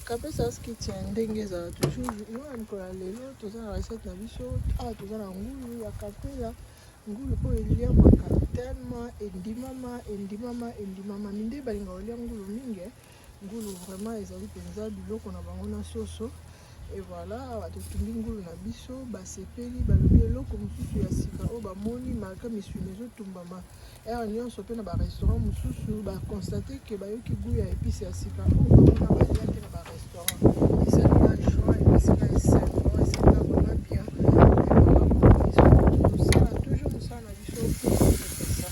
Kapesa's Kitchen ndenge ezala toujours mwana mokolo ya lelo toza na recette na biso awa. Toza na ngulu ya kapela, ngulu oyo eliamaka tellement, endimama, endimama, endimama. Minde balingaka kolia ngulu mingi. Ngulu vraiment ezali mpenza biloko na bango na soso. Et voilà, awa totumbi ngulu na biso, basepeli, balobi eloko mosusu ya sika oyo bamoni malgré misuni ezotumbama heure nyonso mpe na barestaurant mosusu. Baconstater ke bayoki goût ya épice ya sika oyo bamona balia te na barestaurant. Esalinga joie, epesinga esengo, esalinga vraiment bien. Tosala toujours mosala na biso mpona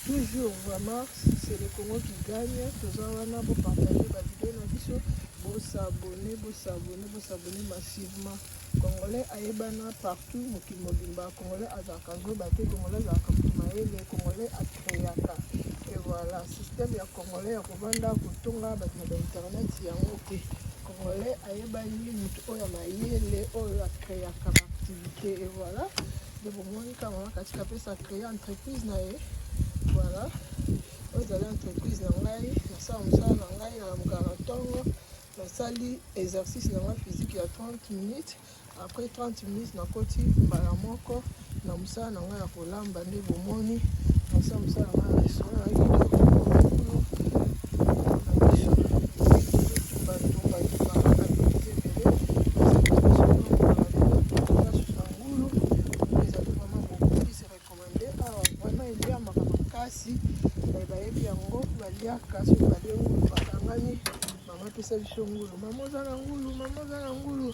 toujours, vraiment c'est le Congo qui gagne. Toza wana, bopartager bavideo na biso, bos'abonner, bos'abonner, bos'abonner massivement. Congolais ayebana partout, mokili mobimba. Congolais azalaka zoba te, congolais azalaka moto mayele, congolais acréaka. Et voilà, système ya congolais ya kovanda kotonga bato na bainternet yango te. Congolais ayebani moto oyo ya mayele, oyo acréaka baactivité. Et voilà, nde bomoni kaka mama Katika apesa acréer entreprise na ye. Voilà, oyo ezali entreprise na ngai. Nasala mosala na ngai, nalamukaka na ntongo, nasali exercice na ngai physique ya 30 minutes. Après 30 minutes, nakoti mbala moko na mosala na ngai ya kolamba. Nde bomoni nasala mosala na ngai ya restaurant na kitoko na biso, tumbatumba kaka biloko ebele. Toza na ngulu, ezali vraiment beaucoup plus recommandé awa. Vraiment eliamaka makasi, bayebi yango, baliaka. Soki balie ngulu, bakangani: "Mama, apesa biso ngulu, mama oza na ngulu, mama oza na ngulu."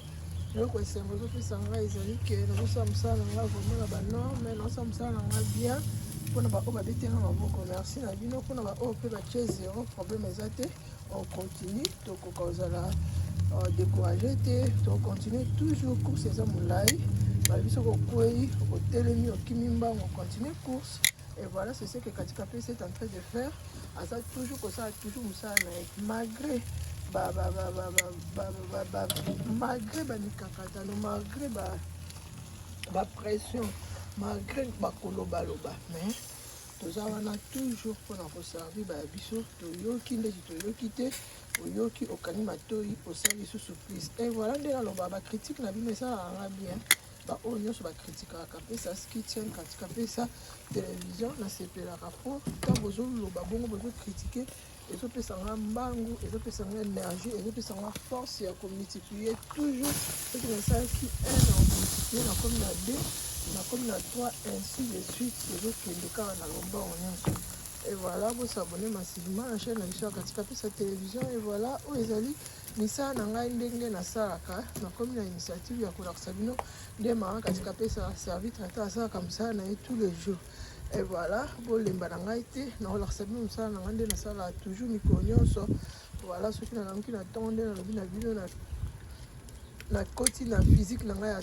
Eloko esengo ezopesa ngai ezali ke nazosala mosala na ngai vraiment na banorme, nazosala mosala na ngai bien. Mpona baoyo babetenga maboko, merci na bino. Mpona baoyo mpe batie zéro, problème eza te, on continue. Tokoka kozala découragé te, tocontinue toujours. Course eza molai, balobi soki okwei, otelemi, okimi mbango, continue course. Et voilà, c'est ce que Katika Pesa est en train de faire. Aza toujours kosala toujours mosala na ye malgré bamikakatano, malgré bapression, malgré bakolobaloba, mais toza wana toujours mpona koservir baya biso. Toyoki ndeti toyoki te, oyoki, okangi matoi, osali lisusu plus. Et voilà, nde naloba, bacritique na bino esalaka nga bien. Baoyo nyonso bacritiquaka Kapesa's Kitchen, Katika Pesa Télévision, nasepelaka po ntango bozoloba bongo, bozocritiquer, ezopesa nga mbangu, ezopesa nga énergie, ezopesa nga force ya komultiplier toujours. Soki nasalaki 1, na komultiplier, nakomi na 2, nakomi na 3, ainsi de suite, ezokende kaka na lombango nyonso. Et voilà, bos'abonner massivement na chaîne na biso ya Katika Pesa Télévision. Et voilà, oyo ezali misala na ngai, ndenge nasalaka. Nakomi na initiative ya kolakisa bino nde mama Katika Pesa Service Traiteur asalaka mosala na ye tous les jours. Et voilà, bolemba na ngai te, nakolakisa bino mosala na ngai nde nasalaka toujours mikolo nyonso. Voilà, soki nalamuki na ntongo, nde nalobi na bino, nakoti na physique na ngai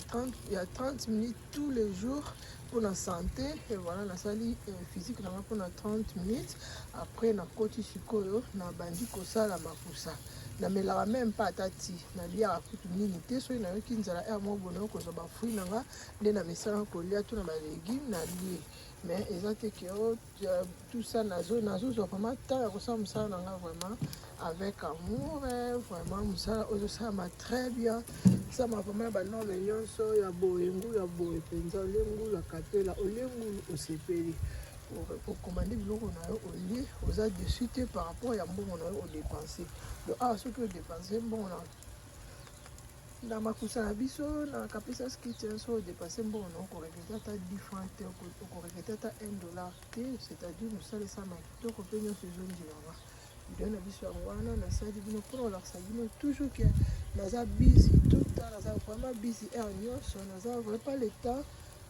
ya 30 minutes tous les jours mpona santé. Et voilà, nasali physique na ngai mpona 30 minutes. Après, nakoti sikoyo, nabandi kosala makusa. Namelaka même pas ata ti, naliaka kutu nini te. Soki nayoki nzala heure moko boye, nayokozwa bafruit na nga nde na mesala kolia to na balégume nalie, mais eza te ke tout ça. Nazozwa vraiment temps ya kosala mosala na nga vraiment avec amour. Vraiment mosala oyo ezosalama très bien, esalama vraiment na banorme nyonso ya boye. Ngulu ya boye mpenza, olie ngulu ya kapela, olie ngulu, osepeli, okomande biloko na yo, olie, oza dessus te par rapport ya mbongo na yo odépenser. Donc awa, soki odépenser mbongo na makusa na biso na Kapesa's Kitchen, so odépenser mbongo na, okoregretter ata 10 franc te, okoregretter ata 1 dollar te. C'est-à-dire mosala esalama kitoko mpe nyonso ezondimama. Video na biso yango wana nasali bino mpona kolakisa bino toujours ke naza busy tout temps, naza vraiment busy heure nyonso. Naza vraiment pas le temps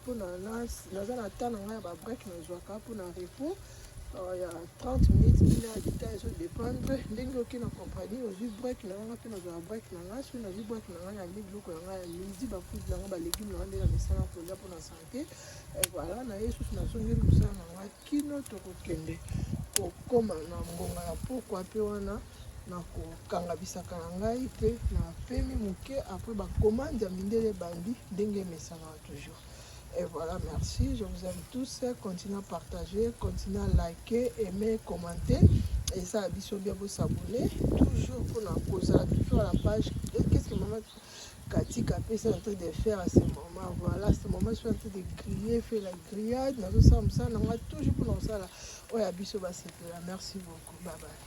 mpona, naza na temps na ngai ya babreak, nazwaka mpona repos ya 30 minutes, une heure du temps, ezodépendre ndenge oki na compagnie, ozwi break na nga mpe nazwaka break na ngai. Soki nazwi break na ngai, nalie biloko na ngai ya midi, bafruit na ngai, balégume na ngai nde na misala kolia mpona santé. Voilà, na ye susu nazongeli mosala na ngai kino tokokende kokóma na ngonga ya pokwa. Mpe wana nakokanga bisaka na ngai mpe napemi moke. Après, bacommande ya mindele ebandi ndenge emesanaka toujours. Et voilà, merci, je vous aime tous. Continuez à partager, continuez à liker, aimer, commenter. Et ça, biso bien, vous s'abonner toujours. mpona kozala toujours à la page. Qu'est-ce que Mama Katika apesi en train de faire à ce moment? Voilà, ce moment je suis en train de griller, faire la grillade. Nazosala mosala na nga toujours mpona kosala oyo ya biso basepela. Merci beaucoup, bye bye.